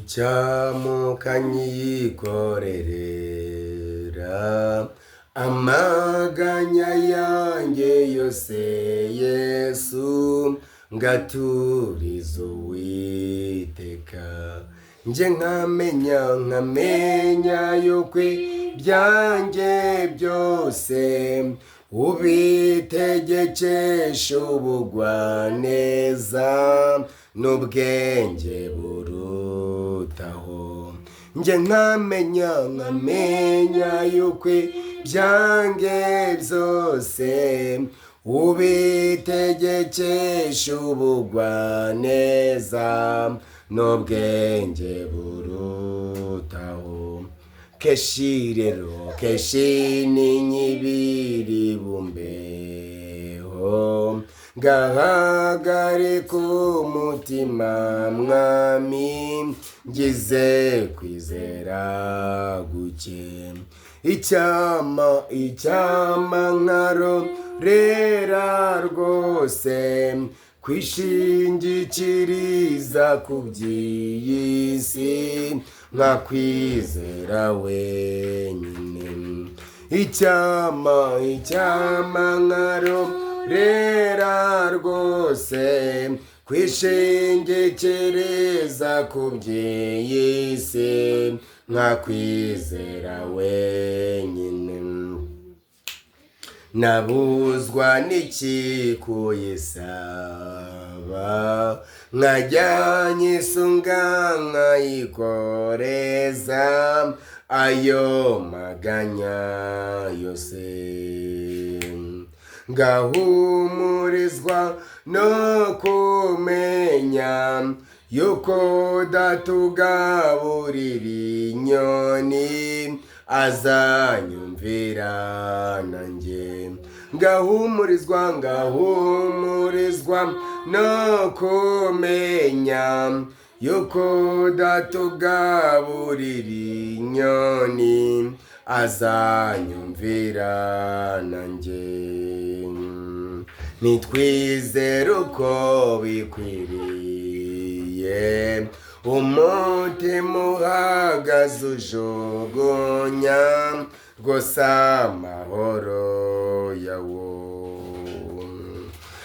Icyamukanyikorerera amaganya yanjye yose, Yesu, ngaturiza Uwiteka. Njye nkamenya, nkamenya yuko ibyanjye byose ubitegekesha ubugwaneza n'ubwenge burutaho. Njye nkamenya, nkamenya yuko ibyanjye byose ubitegekesha ubugwaneza n'ubwenge burutaho. Keshi rero, keshi ni nyibiri bumbeho, ngahagarika umutima, Mwami, ngize kwizera guke. Icyama, icyama nkarorera rwose kwishingikiriza ku by'iyi si, nkakwizera wenyine. Icyama, icyama nkarorera rwose kwishingikiriza ku by'iyi si, nkakwizera wenyine. Nabuzwa n'iki kuyisaba, nkajya nyisunga, nkayikoreza ayo maganya yose, ngahumurizwa no kumenya yuko datugaburira inyoni, azanyumvira nanjye? Ngahumurizwa, ngahumurizwa no kumenya yuko datugaburira inyoni, azanyumvira nanjye. Nitwizere uko bikwiriye, umutima uhagaze ujugunya rwose amahoro yawo.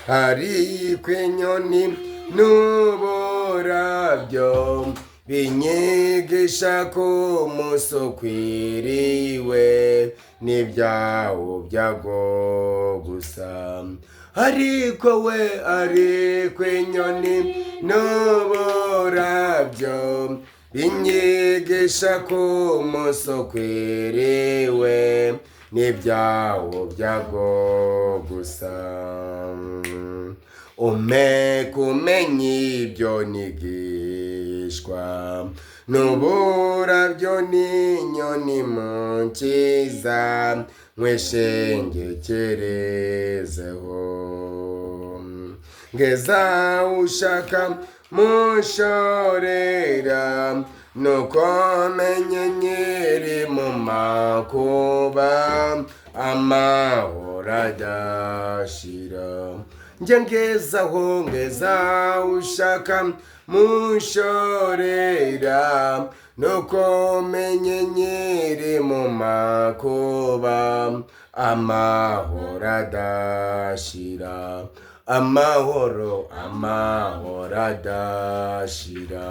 Ariko inyoni n'uburabyo binyigisha ko umunsi ukwiriwe n'ibyawo byago gusa. Ariko we, ariko inyoni n'uburabyo binyigisha ko umunsi ukwiriwe n'ibyawo byago gusa. Umpe kumenya ibyo nigishwa n'uburabyo n'inyoni, mu nkiza nkweshengekerezeho. Ngeza ushaka munshorera, nuko menye nyiri mu makuba amahoro adashira. Njye ngezaho, ngeza ushaka munshorera, nuko menye nyiri mu makuba amahoro adashira. Amahoro, amahoro adashira.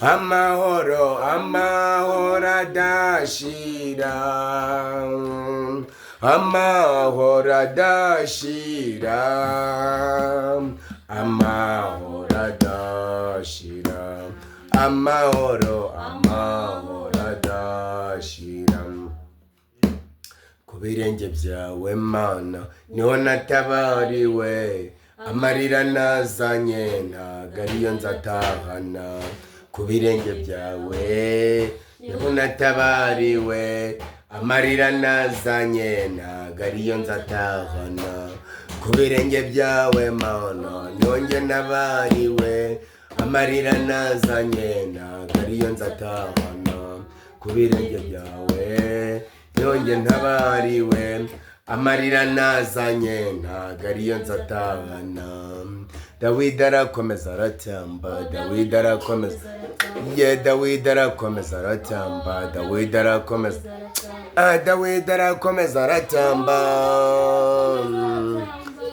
Amahoro, amahoro adashira. Amahoro adashira. Amahoro adashira. Amahoro, amahoro adashira. Ku birenge byawe, Mana, niho natabariwe. Amarira nazanye ntago ariyo nzatahana. Ku birenge byawe niho natabariwe. Amarira nazanye ntago ariyo nzatahana. Ku birenge byawe, Mana, niho njye nabariwe. Amarira nazanye ntago ariyo nzatahana. Ku birenge byawe niho njye ntabariwe. Amarira nazanye ntago ariyo nzatahana. Dawidi arakomeza aratamba, Dawidi arakomeza, ye, Dawidi arakomeza aratamba, Dawidi arakomeza. Ah, Dawidi arakomeza aratamba,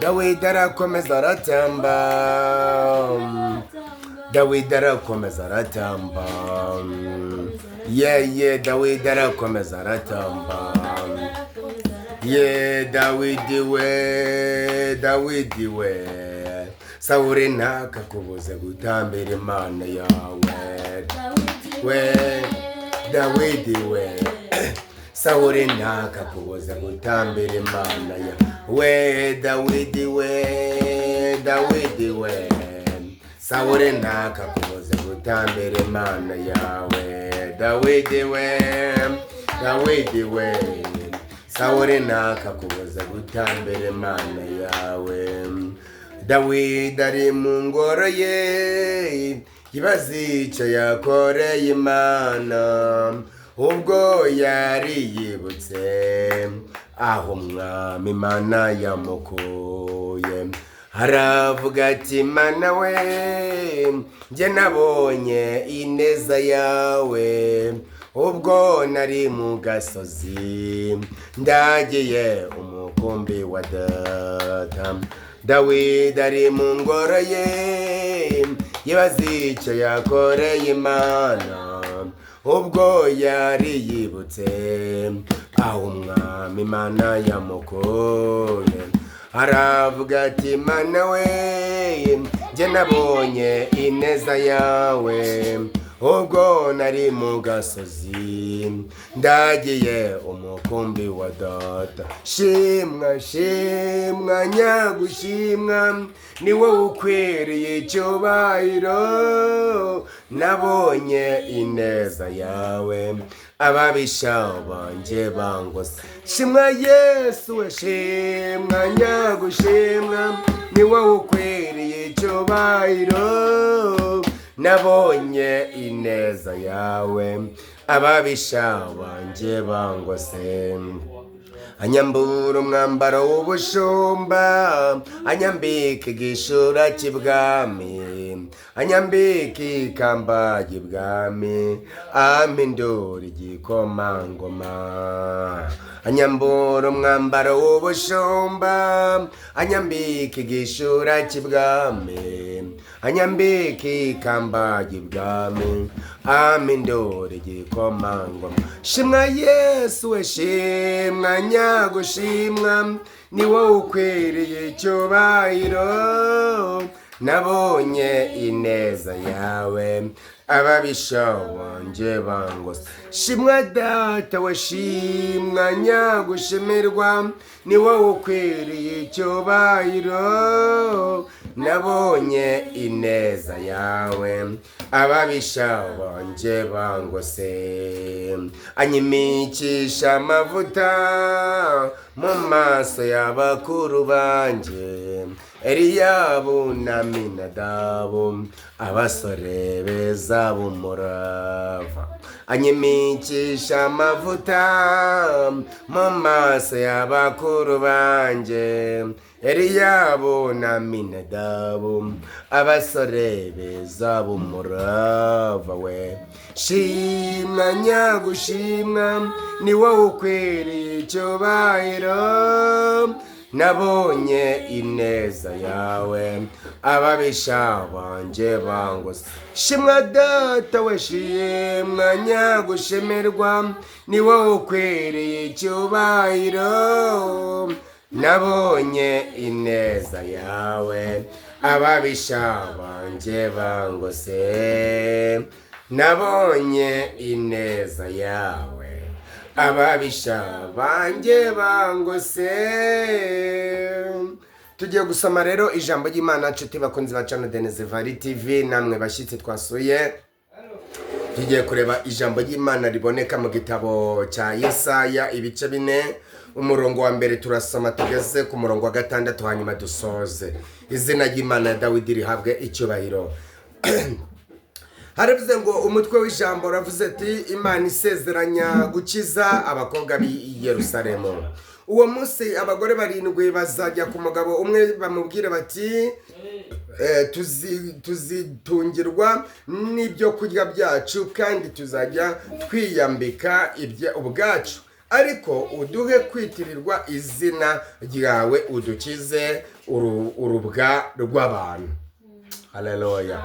Dawidi arakomeza aratamba, Dawidi arakomeza aratamba, ye, ye, Dawidi arakomeza aratamba, ye. Dawidi we, Dawidi we, Sawuri ntakakubuze gutambira Imana yawe. We Dawidi we, Sawuri ntakakubuze gutambira Imana yawe. We Dawidi we, Dawidi we, Sawuri ntakakubuze gutambira Imana yawe. Dawidi we, Dawidi we, Sawuri ntakakubuza gutambira Imana yawe. Dawidi ari mu ngoro ye, ibaze icyo yakoreye Imana. Ubwo yari yibutse aho Umwami Imana yamukuye, aravuga ati: "Mana we, njye nabonye ineza yawe ubwo nari mu gasozi ndagiye umukumbi wa data." Dawidi ari mu ngoro ye, yibaza icyo yakoreye Imana. Ubwo yari yibutse aho Umwami Imana yamukuye, aravuga ati: "Mana we, njye nabonye ineza yawe ubwo nari mu gasozi ndagiye umukumbi wa data." Shimwa, shimwa nyagushimwa, ni wowe ukwiriye icyubahiro. Nabonye ineza yawe ababisha banjye bangose. Shimwa Yesu we, shimwa nyagushimwa, ni wowe ukwiriye icyubahiro. Nabonye ineza yawe ababisha banjye bangose. Anyambura umwambaro w'ubushumba, anyambika igishura cy'ibwami, anyambika ikamba ry'ibwami, ampindura igikomangoma. Anyambura umwambaro w'ubushumba, anyambika igishura cy'ibwami, anyambika ikamba ry'ibwami, ampindura igikomangoma. Shimwa Yesu we, shimwa nyagushimwa, ni wowe ukwiriye icyubahiro. Nabonye ineza yawe ababisha banjye bangose. Shimwa Data we, shimwa nyagushimirwa, ni wowe ukwiriye icyubahiro. Nabonye ineza yawe ababisha banjye bangose. Anyimikisha amavuta mu maso y'abakuru banjye, Eliyabu na Minadabu, abasore beza b'umurava. Anyimikisha amavuta mu maso y'abakuru banjye, Eliyabu na Minadabu, abasore beza b'umurava we. Shimwa nyagushimwa, ni wowe ukwiriye icyubahiro. Nabonye ineza yawe ababisha banjye bangose. Shimwa Data we, shimwa nyagushimirwa, ni wowe ukwiriye icyubahiro. Nabonye ineza yawe ababisha banjye bangose. Nabonye ineza yawe ababisha banjye bangose. Tugiye gusoma rero ijambo ry'Imana, nshuti bakunzi ba channel Denezevari TV, namwe bashyitsi twasuye. Tugiye kureba ijambo ry'Imana riboneka mu gitabo cya Yesaya, ibice 4, umurongo wa mbere, turasoma tugeze ku murongo wa gatandatu, hanyuma dusoze. Izina ry'Imana ya Dawidi rihabwe icyubahiro. Haravuze ngo, umutwe w'ijambo uravuze ati: "Imana isezeranya gukiza abakobwa b'i Yerusalemu." Uwo munsi abagore barindwi bazajya ku mugabo umwe bamubwire bati tuzitungirwa n'ibyo kurya byacu, kandi tuzajya twiyambika ubwacu, ariko uduhe kwitirirwa izina ryawe, udukize urubwa rw'abantu. Haleluya.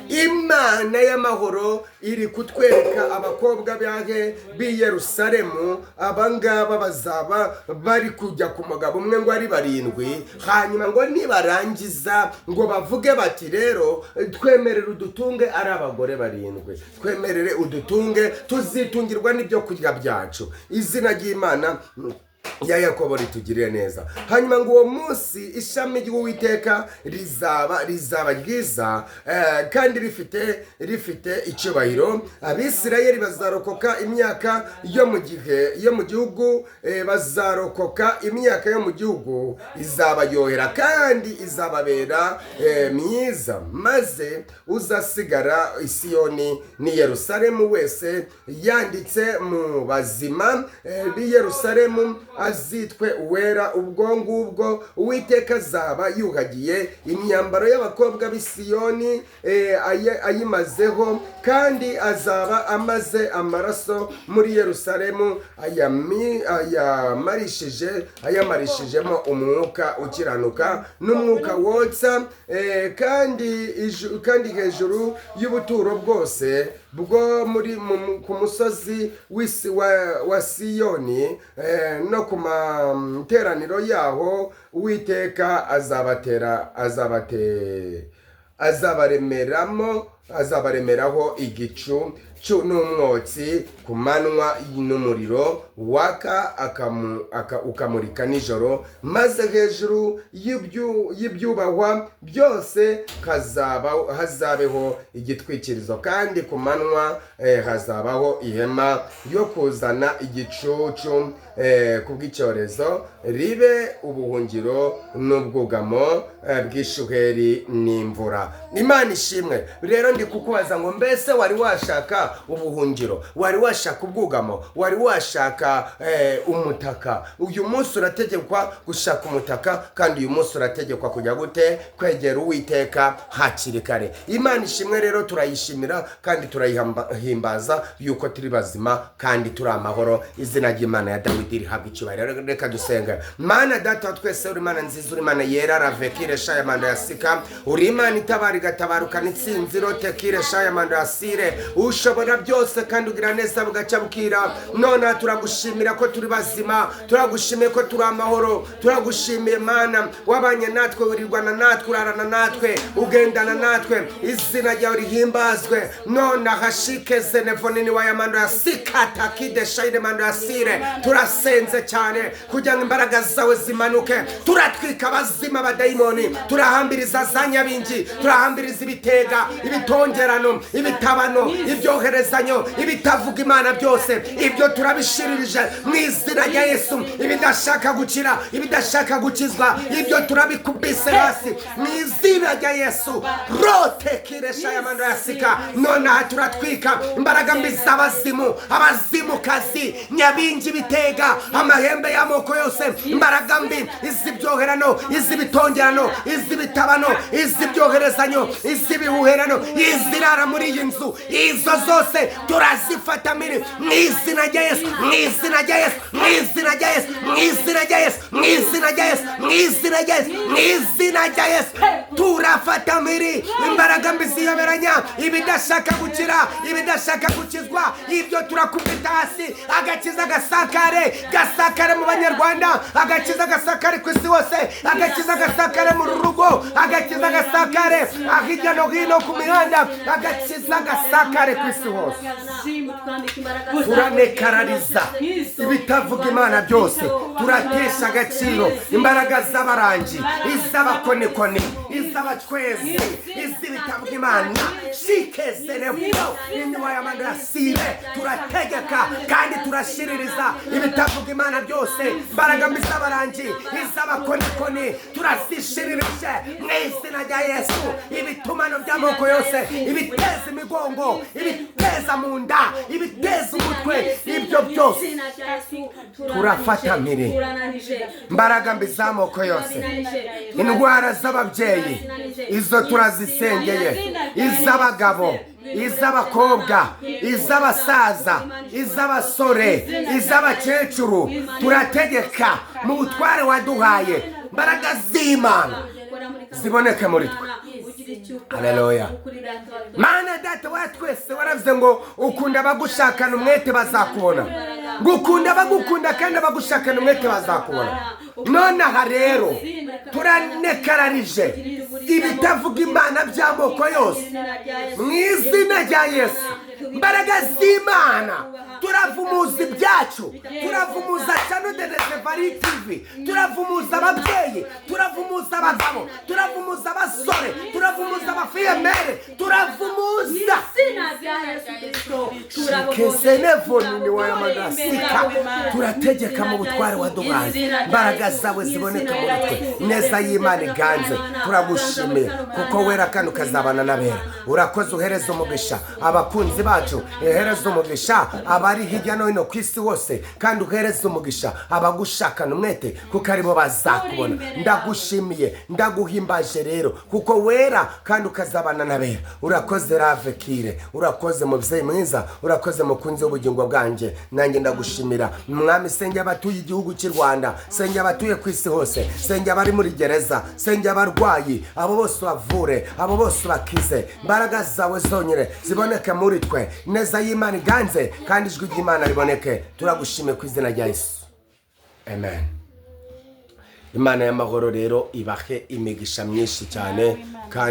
Imana y'amahoro iri kutwereka abakobwa bahe b'i Yerusalemu. Abangaba bazaba bari kujya ku mugabo umwe ngo ari barindwi, hanyuma ngo nibarangiza ngo bavuge bati rero twemerere udutunge ari abagore barindwi, twemerere udutunge, tuzitungirwa n'ibyo kurya byacu. Izina ry'Imana ya Yakobo ritugirire neza. Hanyuma ngo uwo munsi ishami ry'Uwiteka rizaba ryiza, kandi rifite icyubahiro. Abisirayeli bazarokoka imyaka yo mu gihe yo mu gihugu, bazarokoka imyaka yo mu gihugu, izabaryohera kandi izababera myiza. Maze uzasigara i Siyoni ni Yerusalemu wese yanditse mu bazima b'i Yerusalemu azitwe uwera. Ubwo ngubwo Uwiteka azaba yuhagiye imyambaro y'abakobwa b'i Siyoni, ayimazeho, kandi azaba amaze amaraso muri Yerusalemu, ayamarishijemo umwuka ukiranuka n'umwuka wotsa, kandi hejuru y'ubuturo bwose bwo muri ku musozi wa Siyoni, no ku materaniro yaho, Uwiteka azabaremeraho igicu n'umwotsi ku manywa, n'umuriro waka ukamurika nijoro, maze hejuru y'ibyubahwa byose hazabeho igitwikirizo, kandi ku manywa hazabaho ihema yo kuzana igicucu ku bw'icyorezo, ribe ubuhungiro n'ubwugamo bw'ishuheri n'imvura. Imana ishimwe. Rero ndi kukubaza ngo mbese wari washaka ubuhungiro, wari washaka ubwugamo, wari washaka umutaka? Uyu munsi urategekwa gushaka umutaka, kandi uyu munsi urategekwa kujya gute? Kwegera Uwiteka hakiri kare. Imana ishimwe. Rero turayishimira kandi turayihimbaza yuko turi bazima kandi turi amahoro. Izina ry'Imana ya Dawidi rihabwa icyubahiro. Reka dusenga. Mana Data wa twese, uri Imana nziza, uri Imana yera, ravekire shaya mando ya sika, uri Imana itabara igatabarukana intsinzi, rotekire shaya mando ya sire, ushobora byose kandi ugira neza bugacya bukira. None turagushimira ko turi bazima, turagushimiye ko turi amahoro, turagushimiye Mana wabanye natwe, wirirwana natwe, urarana natwe, ugendana natwe. Izina ryawe rihimbazwe. None hashike zenevonini wa mando ya sika takide shayire mando ya sire, turasenze cyane kugira ngo imbaraga zawe zimanuke. Turatwika abazima abadayimoni, turahambiriza za nyabingi, turahambiriza ibitega, ibitongerano, ibitabano, ibyoherezanyo, ibitavuga Imana byose, ibyo turabishiririje mu izina rya Yesu. Ibidashaka gukira, ibidashaka gukizwa, ibyo turabikubise hasi mu izina rya Yesu. Rotekiresha ya mando ya sika. None aha turatwika imbaraga mbi z'abazimu, abazimukazi, nyabingi, ibitega, amahembe y'amoko yose, imbaraga mbi iz'ibyoherano, iz'ibitongerano, iz'ibitabano, iz'ibyoherezanyo, iz'ibihuherano, izirara muri iyi nzu, izo zose turazifata miri mu izina rya Yesu, mu izina rya Yesu, mu izina rya Yesu, mu izina rya Yesu, mu izina rya Yesu, mu izina rya Yesu, mu izina rya Yesu. Turafata miri imbaraga mbi ziyoberanya, ibidashaka gukira, ibidashaka gukizwa, ibyo turakubita hasi. Agakiza gasakare, gasakare mu Banyarwanda, agakiza gasakare ku isi hose, agakiza gasakare mu rugo, agakiza gasakare hirya no hino ku mihanda, agakiza gasakare ku isi hose. Turanekarariza ibitavuga Imana byose, turatesha agaciro imbaraga z'abarangi, iz'abakonikoni, Iz'abacwezi, iz'ibitabo by'Imana shikezerevo iniwayamandirasire. Turategeka kandi turashiririza ibitavuga Imana byose. Imbaraga mbi z'abarangi, iz'abakonikoni, turazishiririje mu izina rya Yesu. Ibitumano by'amoko yose, ibiteza imigongo, ibiteza mu nda, ibiteza umutwe, ibyo byose turafata mpiri. Imbaraga mbi z'amoko yose, indwara z'ababyeyi, izo turazisengeye, iz'abagabo, iz'abakobwa, iz'abasaza, iz'abasore, iz'abakecuru, turategeka mu butware waduhaye, imbaraga z'Imana ziboneke muri twe. Haleluya. Mana Data wa twese, waravuze ngo ukunda abagushakana umwete bazakubona, ngo ukunda abagukunda kandi abagushakana umwete bazakubona. Nonaha rero turanekararije ibitavuga Imana by'amoko yose mu izina rya Yesu. Imbaraga z'Imana, turavumuza ibyacu, turavumuza channel Denesevari TV, turavumuza ababyeyi, turavumuza abagabo, turavumuza abasore, turavumuza abafiyemere, turavumuza kesenevonini wayamanasika. Turategeka mu butware waduhaye, imbaraga zawe ziboneka muri twe, neza y'Imana iganze. Turagushimiye kuko wera kandi ukazabana n'abera. Urakoze. Uhereza umugisha abakunzi bacu, uhereza umugisha abari hirya no hino ku isi hose, kandi uhereza umugisha abagushakana umwete kuko aribo bazakubona. Ndagushimiye, ndaguhimbaje rero kuko wera kandi ukazabana n'abera. Urakoze Ravekire, urakoze mubyeyi mwiza, urakoze mukunzi w'ubugingo bwanjye. Nanjye ndagushimira Mwami. Senge abatuye igihugu cy'u Rwanda, senge abatuye ku isi hose, senge abari muri gereza, senge abarwayi, abo bose ubavure, abo bose ubakize. Imbaraga zawe zonyine ziboneke muri twe, neza y'Imana iganze kandi ijwi ry'Imana riboneke. Turagushimiye ku izina rya Yesu, amen. Imana y'amahoro rero ibahe imigisha myinshi cyane kandi.